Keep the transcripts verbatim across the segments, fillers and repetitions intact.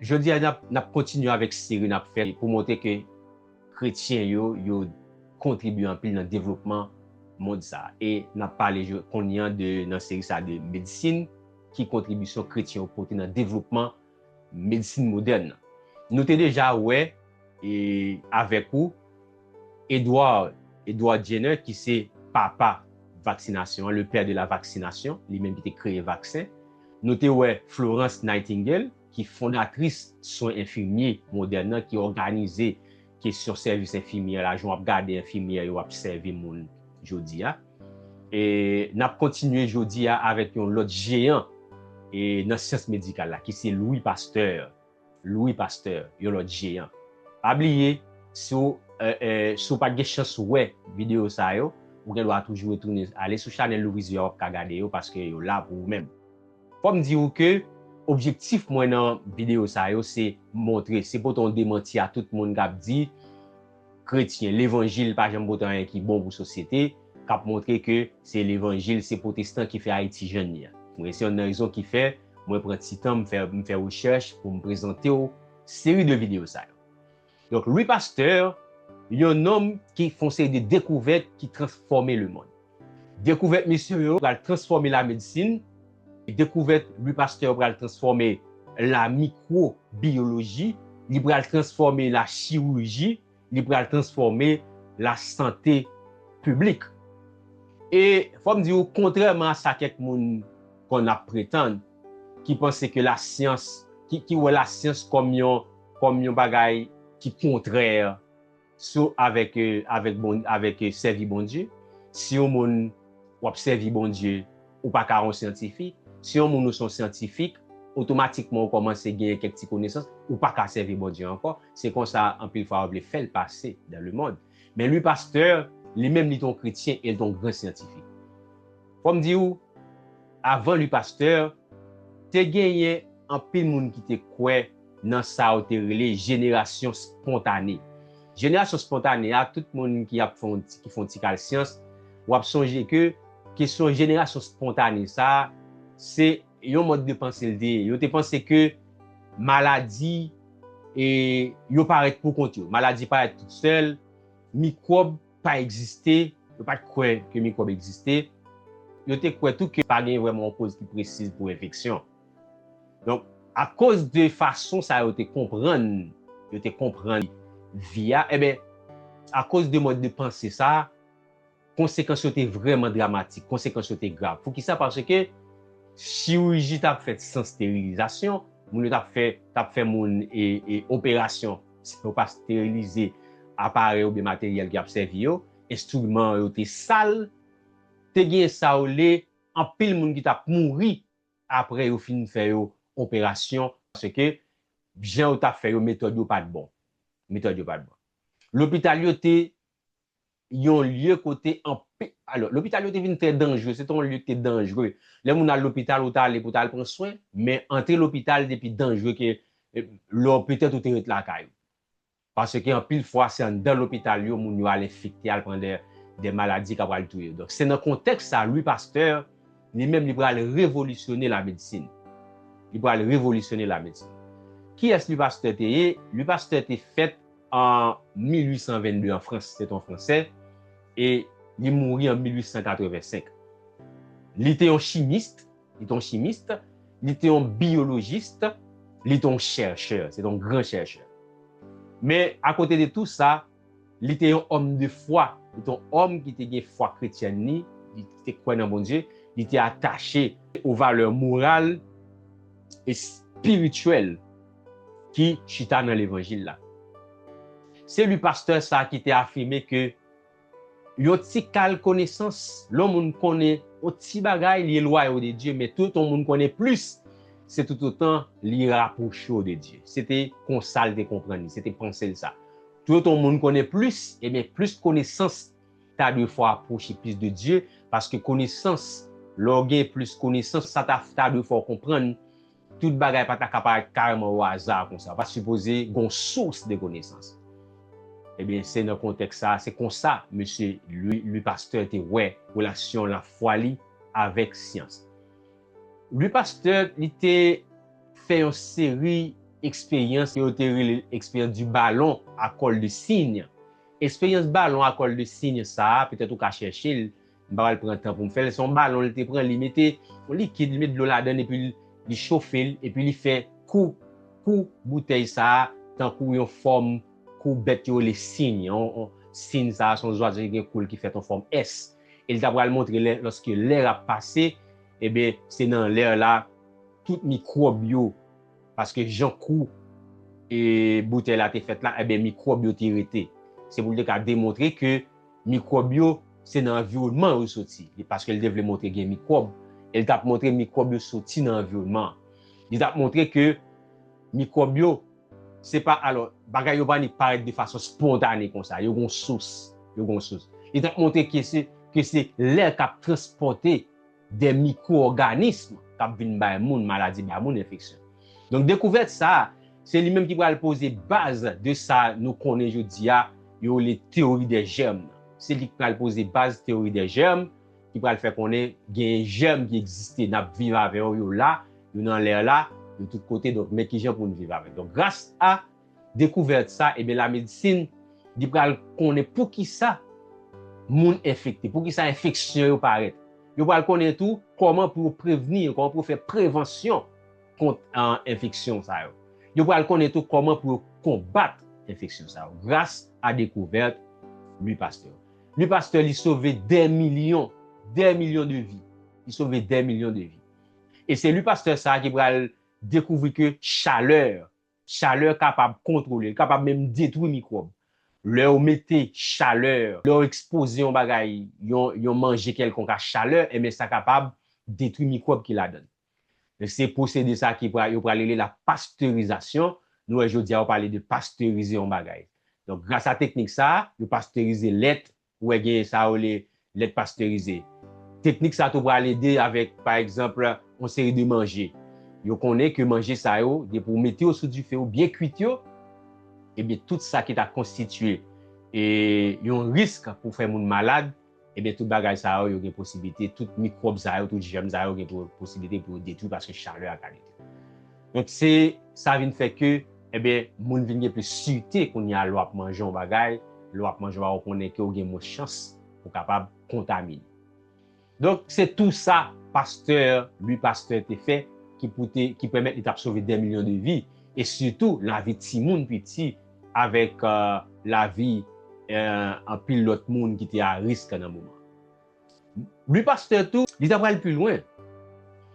Jodi a, n ap, n ap kontinye avèk seri n ap fè pou montre ke kretyen yo, yo kontribye anpil nan devlopman mond sa a. E n ap pale kounye a de, nan seri sa a, de medsin, ki kontribisyon kretyen yo pote nan devlopman medsin modèn nan. Nou te deja wè, e, avèk ou, Edward, Edward Jenner, ki se papa vaksinasyon an, le père de la vaccination, li menm ki te kreye vaksen. Nou te wè Florence Nightingale, ki fondatris swen enfimye modèn nan, ki òganize kesyon sèvis enfimyè la, jan w ap gade enfimyè yo ap sèvi moun jodi a. E n ap kontinye jodi a avèk yon lòt jeyan, e, nan syans medikal la, ki se Louis Pasteur. Louis Pasteur, yon lòt jeyan. Pa bliye, si w, e, e, si w pa t gen chans wè videyo sa yo, ou gen dwa toujou retounen ale sou chanèl Louvrizye a, w ap ka gade yo paske yo la pou ou menm. Fò m di w ke objektif mwen nan videyo sa yo se montre, se pote yon demanti a tout moun k ap di kretyen, levanjil pa janm pote anyen ki bon pou sosyete, k ap montre ke se levanjil, se pwotestan ki fè Ayiti jan l ye a. Mwen, se yonn nan rezon ki fè mwen pran ti tan m fè, m fè rechèch pou m prezante w seri de videyo sa yo. Donk, Louis Pasteur, yon nonm ki fè yon seri de dekouvèt ki transfòme lemonn. Dekouvèt misye yo pral transfòme lamedsin. Dekouvèt Louis Pasteur pral transfòme la mikwobiyoloji, li pral transfòme la chiriji, li pral transfòme la sante piblik. E fò m di w, kontrèman a sa kèk moun konn ap pretann, ki panse ke lasyans, ki, ki wè lasyans kòm yon, kòm yon bagay ki kontrè sou avèk, e, avèk bon, avèk, e, sèvi Bondye. Si yon moun w ap sèvi Bondye, ou pa ka yon syantifik. Si yon moun ou se yon syantifik, otomatikman ou kòmanse genyen kèk ti konesans, ou pa ka sèvi Bondye ankò. Se konsa anpil fwa yo vle fè l pase dans le monde. Men Louis Pasteur, li menm li te yon kretyen e l te yon gran syantifik. Fò m di w, avan Louis Pasteur, te genyen anpil moun ki te kwè nan sa yo te rele jenerasyon spontane. Jenerasyon spontane a, tout moun ki ap fè yon ti, ki fè yon ti kal syans, w ap sonje ke kesyon jenerasyon spontane sa a, se yon mòd de panse l te ye. Yo te panse ke maladi, e, yo parèt pou kont yo. Maladi parèt tout sèl, mikwòb pa egziste, yo pa t kwè ke mikwòb egziste. Yo te kwè tou ke pa gen vrèman yon koz ki presiz pou enfeksyon. Donk, akoz de fason sa yo te konprann, yo te konprann vi a, enben, akoz de mòd de panse sa a, konsekans yo te vrèman dramatik, konsekans yo te grav. Poukisa? Paske chiriji t ap fèt san sterilizasyon, moun yo t ap fè, t ap fè moun e, e operasyon san yo pa sterilize aparèy oubyen materyèl ki ap sèvi yo, enstriman yo te sal, te gen sa yo rele anpil moun ki t ap mouri apre yo fin fè yo operasyon, paske jan yo t ap fè yo, metòd yo pa t bon. Metòd yo pa t bon. Lopital yo te yon lye kote anpi-, alò, lopital yo te vin trè danjre, se te yon lye ki te danjre. Lè moun al lopital, ou t ale pou w t al pran swen, men antre lopital te pi danjre ke, e, lè w petèt ou te ret lakay ou. Paske anpil fwa, se anndan lopital yo, moun yo al enfekte, al pran de, de maladi k ap pral touye yo. Donk, se nan kontèks sa, Louis Pasteur, li menm, li pral revolisyone lamedsin. Li pral revolisyone lamedsin. Kiyès Louis Pasteur te ye? Louis Pasteur te fèt an mil uit san vennde an Frans, se te yon Fransè, e li mouri an mil uit san katrevensenk. Li te yon chimis, li te yon chimis, li te yon biyolojis, li te yon chèchè, se te yon gran chèchè. Men, akote de tou sa, li te yon òm de fwa, li te yon òm ki te gen fwa kretyèn li, li te kwè nan Bondye, li te atache o valè moral e espirityèl ki chita nan levanjil la. Se Louis Pasteur sa ki te afime ke yon ti kal konesans, lè yon moun konnen yon ti bagay, li elwaye w de Dye, men tout yon moun konnen plis, se toutotan li rapwoche w de Dye. Se te konsa l te konprann li, se te panse l sa. Tout yon moun konnen plis, ebyen, plis konesans ta dwe fè w apwoche plis de Dye, paske konesans, lè w gen plis konesans, sa ta, ta dwe fè w konprann tout bagay pa ta ka parèt kareman o aza konsa. Pa sipoze gon sous de konesans. Ebyen, se nan kontèks sa, se konsa mesye Louis, Louis Pasteur te wè relasyon lafwa li avèk syans. Louis Pasteur, li te fè yon seri eksperyans yo te rele eksperyans di balon a kòl de siy. Eksperyans balon a kòl de siy sa a, petèt ou ka chèche l, m pa pral pran tan pou m fè l. Se yon balon, li te pran, li mete yon likid, li met dlo ladan l, epi li, li chofe l, epi li fè kou, kou boutèy sa a, tankou yon fòm kou bèt yo rele siy. Yon, yon, siy sa a, se yon zwazo ki gen kou l ki fèt an fòm S. E li ta pral montre lè, lòske lè ap pase, ebyen, se nan lè la, tout mikwòb yo, paske jan kou e boutèy la te fèt la, ebyen, mikwòb yo te rete. Se pou l te ka demontre ke mikwòb yo, se nan anviwònman yo soti. Li, paske l te vle montre gen mikwòb, e l t ap montre mikwòb yo soti nan anviwònman an. Li t ap montre ke mikwòb yo, se pa, alò, bagay yo pa ni parèt de fason spontane konsa. Yo gon sous. Yo gon sous. Li t ap montre ke se, ke se lè k ap transpòte de mikwo-òganism k ap vin bay moun maladi, bay moun enfeksyon. Donk, dekouvèt sa a, se li menm ki pral poze baz de sa nou konnen jodi a, yo rele teyori de jèm nan. Se li ki pral poze baz teyori de jèm, ki pral fè konnen gen jèm ki egziste, n ap viv avè yo, yo la, yo nan lè la, yo tout kote, donk, men kijan pou n viv avè. Donk, gras a dekouvèt sa, ebyen, lamedisin, li pral konnen poukisa moun enfekte, poukisa enfeksyon yo parèt. Yo pral konnen tou kòman pou yo prevni, kòman pou yo fè prevansyon kont, ah, enfeksyon sa yo. Yo pral konnen tou kòman pou yo konbat enfeksyon sa yo, gras a dekouvèt Louis Pasteur. Louis Pasteur, li sove dè milyon, dè milyon de vi. Li sove dè milyon de vi. E se Louis Pasteur sa a ki pral dekouvri ke chalè, chalè kapab kontwole, li kapab menm detwi mikwòb. Lè yo mete chalè, lè yo ekspoze yon bagay, yon, yon manje kèlkonk a chalè, enben sa kapab detwi mikwòb ki ladan l. Se pwosede sa ki pra-, yo pral rele la pasteurisation. Nou wè jodi a yo pale de pasterize yon bagay. Donk, gras a teknik sa, yo pasterize lèt, ou wè gen sa yo rele lèt pasterize. Teknik sa tou pral ede avèk, pa egzanp, yon seri de manje. Yo konnen ke manje sa yo, depi w mete yo sou dife, ou byen kwit yo, ebyen, tout sa ki ta konstitye, e, yon risk pou fè moun malad, ebyen, tout bagay sa yo, yo gen posiblite, tout mikwòb sa yo, tout jèm sa yo gen po-, posiblite pou yo detwi paske chalè a ka detwi. Donk, se, sa vin fè ke, ebyen, moun vin gen plis sirte kounye a lè w ap manje yon bagay, lè w ap manje yon bagay, ou konnen ke w gen mwens chans pou kapab kontamine. Donk, se tou sa pastè, Louis Pasteur te fè ki pou te, ki pèmèt li t ap sove dè milyon de vi, e sitou lavi timoun piti avèk, euh, lavi, euh, anpil lòt moun ki te a risk nan moman. Louis Pasteur tou, li ta pral pi lwen.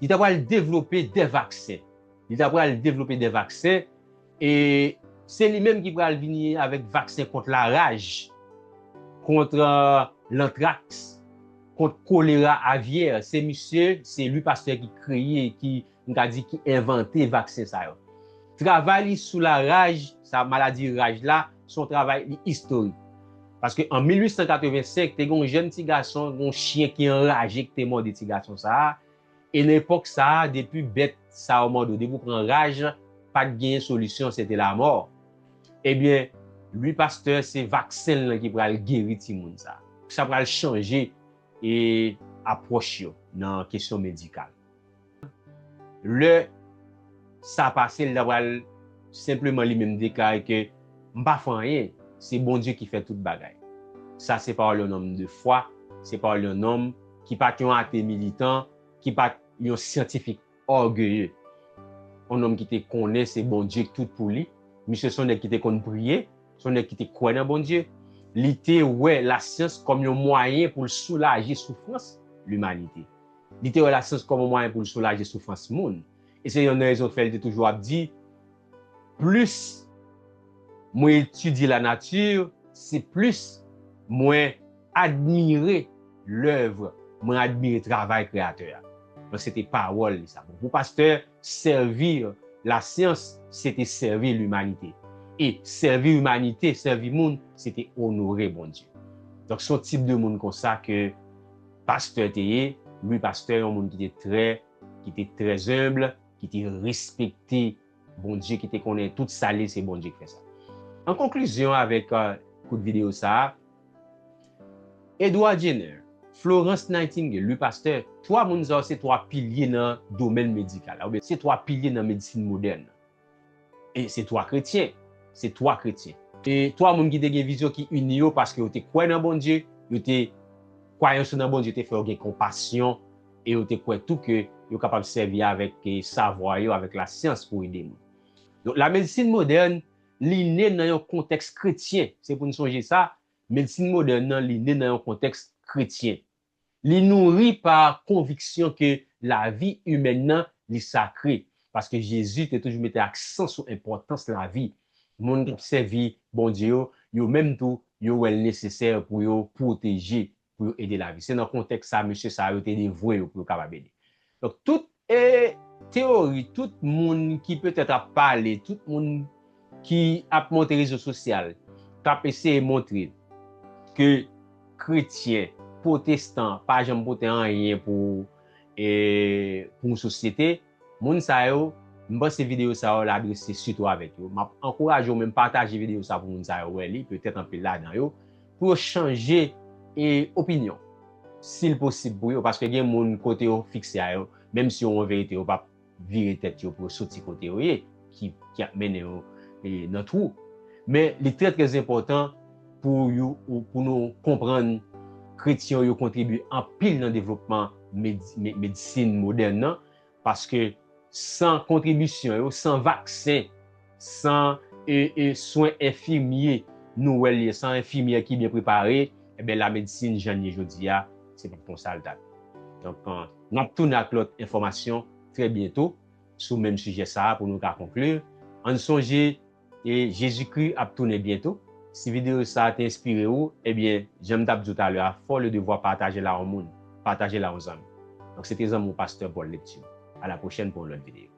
Li ta pral devlope de vaksen. Li ta pral devlope de vaksen, e se li menm ki pral vini avèk vaksen kont laraj, kont, euh, lantraks, kont kolera avyè. Se misye, se Louis Pasteur ki kreye, ki, m ka di, ki envante vaksen sa yo. Travay li sou laraj, sa maladi raj la, se yon travay li istorik. Paske an mil uit san katrevensenk, te gen yon jèn ti gason, yon chen ki anraje ki te mòde ti gason sa a. E nan epòk sa a, depi bèt sa yo mòde w, depi w pran raj, pa t genyen solisyon, se te lamò. Ebyen, Louis Pasteur, se vaksen l lan ki pral geri timoun sa a. Sa pral chanje, e, apwòch yo nan kesyon medikal. Lè sa pase, li ta pral senpleman li menm deklare ke m pa fè anyen, se Bondye ki fè tout bagay. Sa se pawòl yon nonm de fwa, se pawòl yon nonm ki pa t yon ate militan, ki pa t yon syantifik ògeye. Yon nonm ki te konnen se Bondye ki tout pou li. Misye se yon nèg ki te konn priye, se yon nèg ki te kwè nan Bondye. Li te wè lasyans kòm yon mwayen pou l soulaje soufrans limanite. Li te wè lasyans kòm yon mwayen pou l soulaje soufrans moun. E se yonn nan rezon k fè l te toujou ap di, plis mwen etidye lanati, se plis mwen admire lèv, mwen admire travay Kreyatè a. Donk, se te pawòl li sa. Bon, pou pastè, sèvi lasyans, se te sèvi limanite. E sèvi limanite, sèvi moun, se te onore Bondye. Donk, se yon tip de moun konsa ke pastè te ye. Louis Pasteur, yon moun ki te trè, ki te trè enb, ki te respekte Bondye, ki te konnen tout sa l ye, se Bondye ki fè sa. An konklizyon avèk, euh, kout videyo sa a, Edward Jenner, Florence Nightingale, Louis Pasteur, twa moun sa yo se twa pilye nan domèn medikal la, oubyen se twa pilye nan medsin modèn. E se twa kretyen. Se twa kretyen. E twa moun ki te gen vizyon ki ini yo paske yo te kwè nan Bondye, yo te, kwayans yo nan Bondye te fè yo gen konpasyon, e yo te kwè tou ke yo kapab sèvi avèk, e, savwa yo, avèk lasyans pou ede moun. Donk, lamedisin modèn, li ne nan yon kontèks kretyen. Se pou n sonje sa, medsin modèn nan, li ne nan yon kontèks kretyen. Li nouri pa konviksyon ke lavi imèn nan, li sakre. Paske Jezi te toujou mete aksan sou enpòtans lavi. Moun k ap sèvi Bondye yo, yo menm tou, yo wè l nesesè pou yo pwoteje, pou yo ede lavi. Se nan kontèks sa, mesye sa yo te devwe yo pou yo kapab ede. Donk, tout, e, teyori, tout moun ki petèt ap pale, tout moun ki ap monte rezo sosyal, k ap eseye montre ke kretyen, pwotestan, pa janm pote anyen pou, e, pou yon sosyete, moun sa yo, m panse videyo sa yo, l adrese sitou avèk yo. M ap ankouraje w menm pataje videyo sa pou moun sa yo wè li, petèt anpil ladan yo, pou yo chanje, e, opinyon, si l posib pou yo, paske gen moun kote yo fikse a yo, menm si yo wè yon verite, yo p ap vire tèt yo pou yo soti kote yo ye, ki, ki ap mennen yo, e, nan twou. Men li trè, trè enpòtan pou yo, pou nou konprann kretyen yo kontribye anpil nan devlopman med-, me-, medsin modèn nan, paske san kontribisyon yo, san vaksen, san, e, e, swen enfimye nou wè l ye, san enfimyè ki byen prepare, ebyen, lamedisin jan l ye jodi a, se pa konsa l t ap ye. Donk, e, n ap tounen ak lòt enfòmasyon trè byento sou menm sijè sa a pou nou ka konkli. Ann sonje, e, Jezikri ap tounen byento. Si videyo sa a te enspire w, ebyen, jan m t ap di w talè a, fè w le devwa pataje l a yon moun, pataje l a yon zanmi. Donk, se te zanmi w, Pastè Paul Neptune. A la pwochèn pou yon lòt videyo.